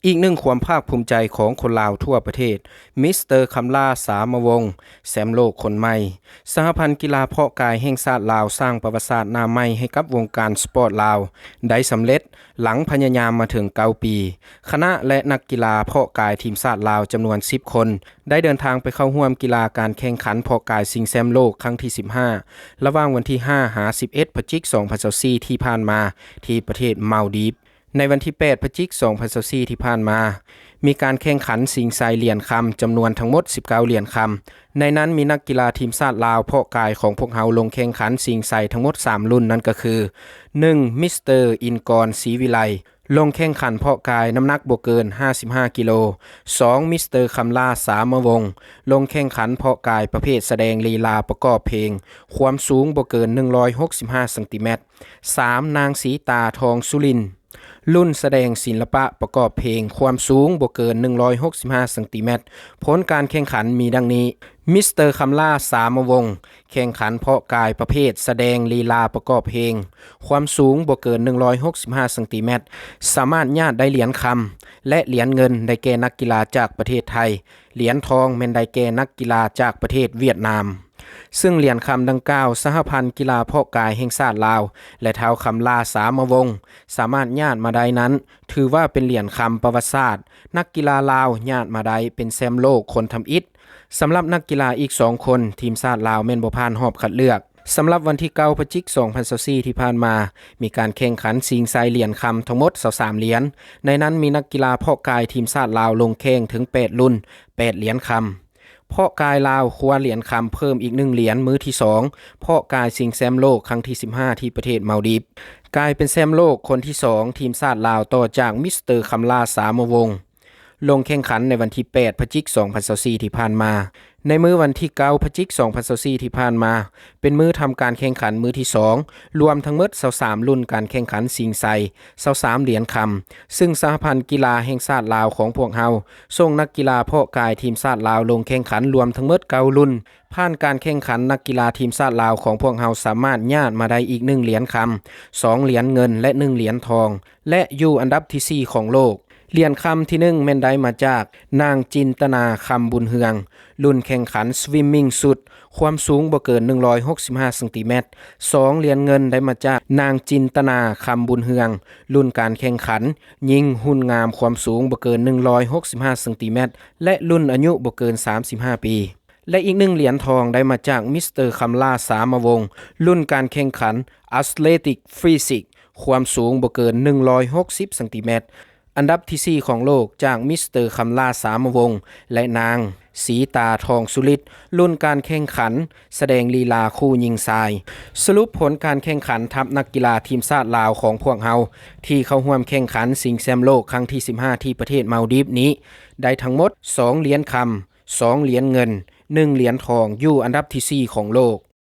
ອີກໜຶ່ງຄວາມພາກພູມໃຈຂອງຄົນລາວທົ່ວປະເທດ ມິສເຕີ ຄຳລາ ສາມະວົງ ແຊມໂລກຄົນໃໝ່. ສະຫະພັນກິລາເພາະກາຍແຫ່ງຊາດລາວສ້າງປະຫວັດສາດໜ້າໃໝ່ໃຫ້ກັບວົງການສະປອດລາວໄດ້ສຳເລັດ ຫຼັງພະຍາຍາມມາເຖິງເກົ້າປີ. ຄະນະ ແລະ ນັກກິລາເພາະກາຍທີມຊາດລາວຈຳນວນສິບຄົນ ໄດ້ເດີນທາງໄປເຂົ້າຮ່ວມກິລາການແຂ່ງຂັນເພາະກາຍຊິງແຊມໂລກຄັ້ງທີສິບຫ້າ ລະຫວ່າງວັນທີຫ້າ ຫາ ສິບເອັດ ພະຈິກ ສອງພັນຊາວສີ່ ທີ່ຜ່ານມາ ທີ່ປະເທດມາລດີບ. ໃນວັນທີແປດ ພະຈິກ ສອງພັນຊາວສີ່ ທີ່ຜ່ານມາ ມີການແຂ່ງຂັນຊິງໄຊຫຼຽນຄຳຈຳນວນທັງໝົດສິບເກົ້າຫຼຽນຄຳ. ໃນນັ້ນມີນັກກິລາທີມຊາດລາວເພາະກາຍຂອງພວກເຮົາລົງແຂ່ງຂັນຊິງໄຊທັງໝົດສາມລຸ້ນ, ນັ້ນກໍຄື ໜຶ່ງ ມິສເຕີ ອິນກອນ ສີວິໄລ ລົງແຂ່ງຂັນເພາະກາຍນ້ຳໜັກບໍ່ເກີນຫ້າສິບຫ້າກິໂລ, ສອງ ມິສເຕີ ຄຳລາ ສາມະວົງ ລົງແຂ່ງຂັນເພາະກາຍປະເພດສະແດງລີລາປະກອບເພງ ຄວາມສູງບໍ່ເກີນໜຶ່ງຮ້ອຍຫົກສິບຫ້າເຊັນຕີແມັດ, ສາມ ນາງ ສີຕາ ທອງສຸລິນ ລຸ້ນສະແດງສິນລະປະປະກອບເພງ ຄວາມສູງບໍ່ເກີນໜຶ່ງຮ້ອຍຫົກສິບຫ້າເຊັນຕີແມັດ. ຜົນການແຂ່ງຂັນມີດັ່ງນີ້: ມິສເຕີ ຄຳລາ ສາມະວົງ ແຂ່ງຂັນເພາະກາຍປະເພດສະແດງລີລາປະກອບເພງ ຄວາມສູງບໍ່ເກີນໜຶ່ງຮ້ອຍຫົກສິບຫ້າເຊັນຕີແມັດ ສາມາດຍາດໄດ້ຫຼຽນຄຳ ແລະ ຫຼຽນເງິນໄດ້ແກ່ນັກກິລາຈາກປະເທດໄທ, ຫຼຽນທອງແມ່ນໄດ້ແກ່ນັກກິລາຈາກປະເທດຫວຽດນາມ. ຊຶ່ງຫຼຽນຄຳດັ່ງກ່າວ ສະຫະພັນກິລາເພາະກາຍແຫ່ງຊາດລາວ ແລະ ທ້າວ ຄຳລາ ສາມະວົງ ສາມາດຍາດມາໄດ້ນັ້ນ ຖືວ່າເປັນຫຼຽນຄຳປະຫວັດສາດ. ນັກກິລາລາວຍາດມາໄດ້ເປັນແຊມໂລກຄົນທຳອິດ. ສຳລັບນັກກິລາອີກສອງຄົນ, ທີມຊາດລາວແມ່ນບໍ່ຜ່ານຮອບຄັດເລືອກ. ສຳລັບວັນທີເກົ້າ ພະຈິກ ສອງພັນຊາວສີ່ທີ່ຜ່ານມາ, ມີການແຂ່ງຂັນຊິງໄຊຫຼຽນຄຳທັງໝົດຊາວສາມຫຼຽນ. ໃນນັ້ນມີນັກກິລາເພາະກາຍທີມຊາດລາວລົງແຂ່ງເຖິງແປດລຸ້ນ, ແປດຫຼຽນຄຳ. ເພາະກາຍລາວຄວ້າຫຼຽນຄຳເພີ່ມອີກໜຶ່ງຫຼຽນມື້ທີສອງ ເພາະກາຍຊິງແຊມໂລກຄັ້ງທີສິບຫ້າທີ່ປະເທດມາລດີບ. ກາຍເປັນແຊມໂລກຄົນທີສອງ ທີມຊາດລາວ ຕໍ່ຈາກມິສເຕີ ຄຳລາ ສາມະວົງ ລົງແຂ່ງຂັນໃນວັນທີແປດ ພະຈິກ ສອງພັນຊາວສີ່ທີ່ຜ່ານມາ. ໃນມື້ວັນທີເກົ້າ ພະຈິກ ສອງພັນຊາວສີ່ທີ່ຜ່ານມາ ເປັນມື້ທຳການແຂ່ງຂັນມື້ທີສອງ ລວມທັງໝົດຊາວສາມລຸ້ນການແຂ່ງຂັນຊິງໄຊ ຊາວສາມຫຼຽນຄຳ, ຊຶ່ງສະຫະພັນກິລາແຫ່ງຊາດລາວຂອງພວກເຮົາ ສົ່ງນັກກິລາເພາະກາຍທີມຊາດລາວລົງແຂ່ງຂັນລວມທັງໝົດເກົ້າລຸ້ນ. ຜ່ານການແຂ່ງຂັນ, ນັກກິລາທີມຊາດລາວຂອງພວກເຮົາສາມາດຍາດມາໄດ້ອີກໜຶ່ງຫຼຽນຄຳ, ສອງຫຼຽນເງິນ ແລະ ໜຶ່ງຫຼຽນທອງ ແລະ ຢູ່ອັນດັບທີສີ່ຂອງໂລກ. ຫຼຽນຄຳທີໜຶ່ງແມ່ນໄດ້ມາຈາກນາງ ຈິນຕະນາ ຄຳບຸນເຮືອງ, ລຸ້ນແຂ່ງຂັນ Swimming Shoot, ຄວາມສູງບໍ່ເກີນໜຶ່ງຮ້ອຍຫົກສິບຫ້າເຊັນຕີແມັດ. ສອງ ຫຼຽນເງິນໄດ້ມາຈາກນາງ ຈິນຕະນາ ຄຳບຸນເຮືອງ, ລຸ້ນການແຂ່ງຂັນຍິງຫຸ່ນງາມ, ຄວາມສູງບໍ່ເກີນໜຶ່ງຮ້ອຍຫົກສິບຫ້າເຊັນຕີແມັດ ແລະ ລຸ້ນອາຍຸບໍ່ເກີນສາມສິບຫ້າປີ. ແລະ ອີກໜຶ່ງຫຼຽນທອງໄດ້ມາຈາກມິສເຕີ ຄຳລາ ສາມະວົງ, ລຸ້ນການແຂ່ງຂັນ Athletic Physique, ຄວາມສູງບໍ່ເກີນໜຶ່ງຮ້ອຍຫົກສິບເຊັນຕີແມັດ. ອັນດັບທີສີ່ຂອງໂລກຈາກມິສເຕີ ຄຳລາ ສາມະວົງ ແລະ ນາງ ສີຕາ ທອງສຸລິດ, ລຸ້ນການແຂ່ງຂັນສະແດງລີລາຄູ່ຍິງຊາຍ. ສະຫຼຸບຜົນການແຂ່ງຂັນທັບນັກກິລາທີມຊາດລາວຂອງພວກເຮົາ ທີ່ເຂົ້າຮ່ວມແຂ່ງຂັນຊິງແຊມໂລກຄັ້ງທີສິບຫ້າທີ່ປະເທດມາລດີບນີ້ ໄດ້ທັງໝົດສອງຫຼຽນຄຳ, ສອງຫຼຽນເງິນ, ໜຶ່ງຫຼຽນທອງ, ຢູ່ອັນດັບທີສີ່ຂອງໂລກ.